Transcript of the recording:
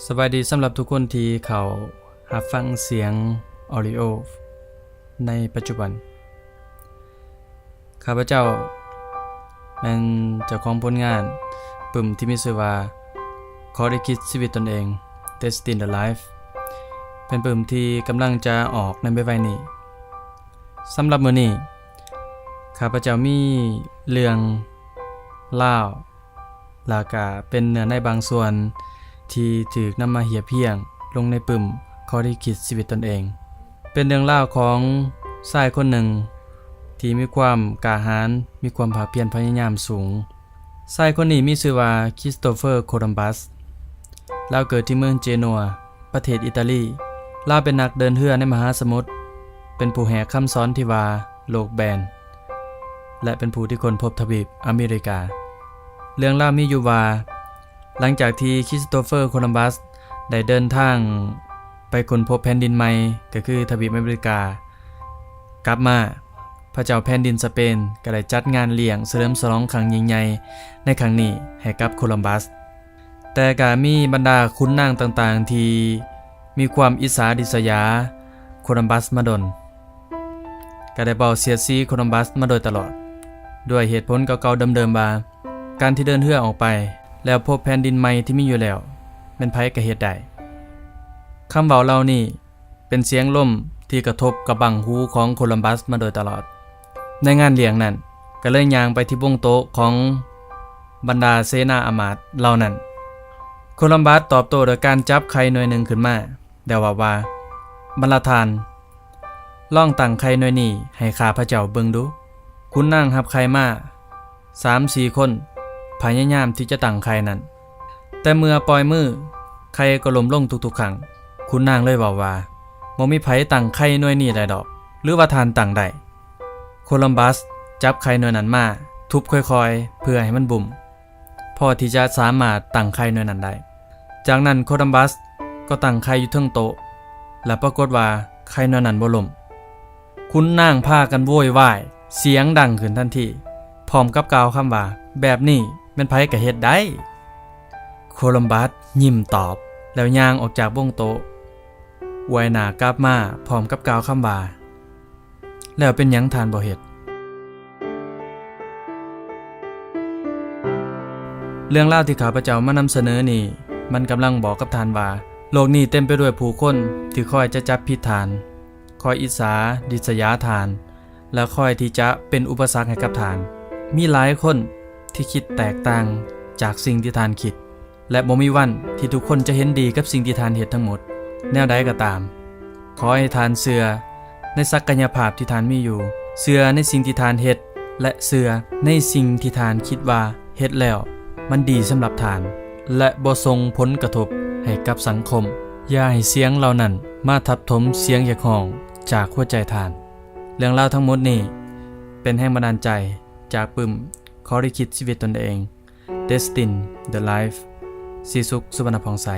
ສະບາຍດີສຳລັບທຸກຄົນທີ່ເຂົ້າຮັບຟັງສຽງອອດິໂອໃນປັດຈຸບັນ. ຂ້າພະເຈົ້າແມ່ນເຈົ້າຂອງຜົນງານປຶ້ມທີ່ມີຊື່ວ່າ ຂໍໄດ້ຄິດຊີວິດຕົນເອງ Destined Life ເປັນປຶ້ມທີ່ກຳລັງຈະອອກໃນໄວໆນີ້. ສຳລັບມື້ນີ້ ຂ້າພະເຈົ້າມີເລື່ອງລາວ ແລ້ວກະເປັນເນື້ອໃນບາງສ່ວນທີ່ຖືກນຳມາຮຽບຮຽງລົງໃນປຶ້ມ ຂໍໄດ້ຄິດຊີວິດຕົນເອງ. ເປັນເລື່ອງລາວຂອງຊາຍຄົນໜຶ່ງທີ່ມີຄວາມກ້າຫານ, ມີຄວາມພາກພຽນພະຍາຍາມສູງ. ຊາຍຄົນນີ້ມີຊື່ວ່າ Christopher Columbus. ລາວເກີດທີ່ເມືອງເຈນົວ ປະເທດອີຕາລີ. ລາວເປັນນັກເດີນເຮືອໃນມະຫາສະໝຸດ, ເປັນຜູ້ແຫກຄຳສອນທີ່ວ່າໂລກແບນ ແລະ ເປັນຜູ້ທີ່ຄົ້ນພົບທະວີບອາເມລິກາ. ເລື່ອງລາວມີຢູ່ວ່າ ຫຼັງຈາກທີ່ Christopher Columbus ໄດ້ເດີນທາງໄປຄົ້ນພົບແຜ່ນດິນໃໝ່ ກໍຄືທະວີບອາເມລິກາ ກັບມາ, ພະເຈົ້າແຜ່ນດິນສະເປນກໍໄດ້ຈັດງານລ້ຽງສະເຫຼີມສະຫຼອງຄັ້ງຍິ່ງໃຫຍ່ໃນຄັ້ງນີ້ໃຫ້ກັບໂຄລັມບັສ. ແຕ່ກໍມີບັນດາຂຸນນາງຕ່າງໆທີ່ມີຄວາມອິດສາລິດສະຢາໂຄລັມບັສມາດົນ, ກໍໄດ້ເວົ້າສຽດສີໂຄລັມບັສມາໂດຍຕະຫຼອດ ດ້ວຍເຫດຜົນເກົ່າໆເດີມໆວ່າ ການທີ່ເດີນເຮືອອອກໄປແລ້ວພົບແຜ່ນດິນໃໝ່ທີ່ມີຢູ່ແລ້ວ ແມ່ນໃຜກໍເຮັດໄດ້. ຄຳເວົ້າເຫຼົ່ານີ້ ເປັນສຽງລົມທີ່ກະທົບກັບບັ້ງຫູຂອງໂຄລັມບັສມາໂດຍຕະຫຼອດ. ໃນງານລ້ຽງນັ້ນ ກໍເລີຍຍ່າງໄປທີ່ວົງໂຕະຂອງບັນດາເສນາອາມາດເຫຼົ່ານັ້ນ. ໂຄລັມບັສຕອບໂຕ້ໂດຍການຈັບໄຂ່ໜ່ວຍໜຶ່ງຂຶ້ນມາ ແລ້ວເວົ້າວ່າ, ບັນດາທ່ານ, ລອງຕັ້ງໄຂ່ໜ່ວຍນີ້ໃຫ້ຂ້າພະເຈົ້າເບິ່ງດູ. ຂຸນນາງຮັບໄຂ່ມາ ສາມສີ່ຄົນພະຍາຍາມທີ່ຈະຕັ້ງໄຂ່ນັ້ນ, ແຕ່ເມື່ອປ່ອຍມື, ໄຂ່ກໍລົ້ມລົງທຸກໆຄັ້ງ. ຂຸນນາງເລີຍເວົ້າວ່າ, ບໍ່ມີໃຜຕັ້ງໄຂ່ໜ່ວຍນີ້ໄດ້ດອກ, ຫຼືວ່າທ່ານຕັ້ງໄດ້? ໂຄລັມບັສຈັບໄຂ່ໜ່ວຍນັ້ນມາ ທຸບຄ່ອຍໆເພື່ອໃຫ້ມັນບຸ້ມ ພໍທີ່ຈະສາມາດຕັ້ງໄຂ່ໜ່ວຍນັ້ນໄດ້. ຈາກນັ້ນໂຄລັມບັສກໍຕັ້ງໄຂ່ຢູ່ເທິງໂຕະ ແລະ ປາກົດວ່າໄຂ່ໜ່ວຍນັ້ນບໍ່ລົ້ມ. ຂຸນນາງພາກັນໂວຍວາຍສຽງດັງຂຶ້ນທັນທີ ພ້ອມກັບກ່າວຄຳວ່າ, ແບບນີ້ແມ່ນໃຜກໍເຮັດໄດ້. ໂຄລັມບັສຍິ້ມຕອບ ແລ້ວຍ່າງອອກຈາກວົງໂຕະ, ອວຍໜ້າກັບມາພ້ອມກັບກ່າວຄຳວ່າ, ແລ້ວເປັນຫຍັງທ່ານບໍ່ເຮັດ? ເລື່ອງລາວທີ່ຂ້າພະເຈົ້າມານຳສະເໜີນີ້ ມັນກຳລັງບອກກັບທ່ານວ່າ ໂລກນີ້ເຕັມໄປດ້ວຍຜູ້ຄົນທີ່ຄອຍຈະຈັບຜິດທ່ານ, ຄອຍອິດສາ, ລິດສະຢາທ່ານ ແລະ ຄອຍທີ່ຈະເປັນອຸປະສັກໃຫ້ກັບທ່ານ. ມີຫຼາຍຄົນທີ່ຄິດແຕກຕ່າງຈາກສິ່ງທີ່ທ່ານຄິດ. ແລະ ບໍ່ມີວັນທີ່ທຸກຄົນຈະເຫັນດີກັບສິ່ງທີ່ທ່ານເຮັດທັງໝົດ. ແນວໃດກໍຕາມ, ຂໍໃຫ້ທ່ານເຊື່ອໃນສັກກະຍະພາບທີ່ທ່ານມີຢູ່, ເຊື່ອໃນສິ່ງທີ່ທ່ານເຮັດ ແລະ ເຊື່ອໃນສິ່ງທີ່ທ່ານຄິດວ່າເຮັດແລ້ວມັນດີສຳລັບທ່ານ ແລະ ບໍ່ສົ່ງຜົນກະທົບໃຫ້ກັບສັງຄົມ. ຢ່າໃຫ້ສຽງເຫຼົ່ານັ້ນມາທັບຖົມສຽງຮຽກຮ້ອງຈາກຫົວໃຈທ່ານ. ເລື່ອງລາວທັງໝົດນີ້ເປັນແຮງບັນດານໃຈຈາກປຶ້ມ ຂໍລິຂິດຊີວິດຕົນເອງ Destined Life ສີສຸກ ສຸວັນນະຜ່ອງໃສ.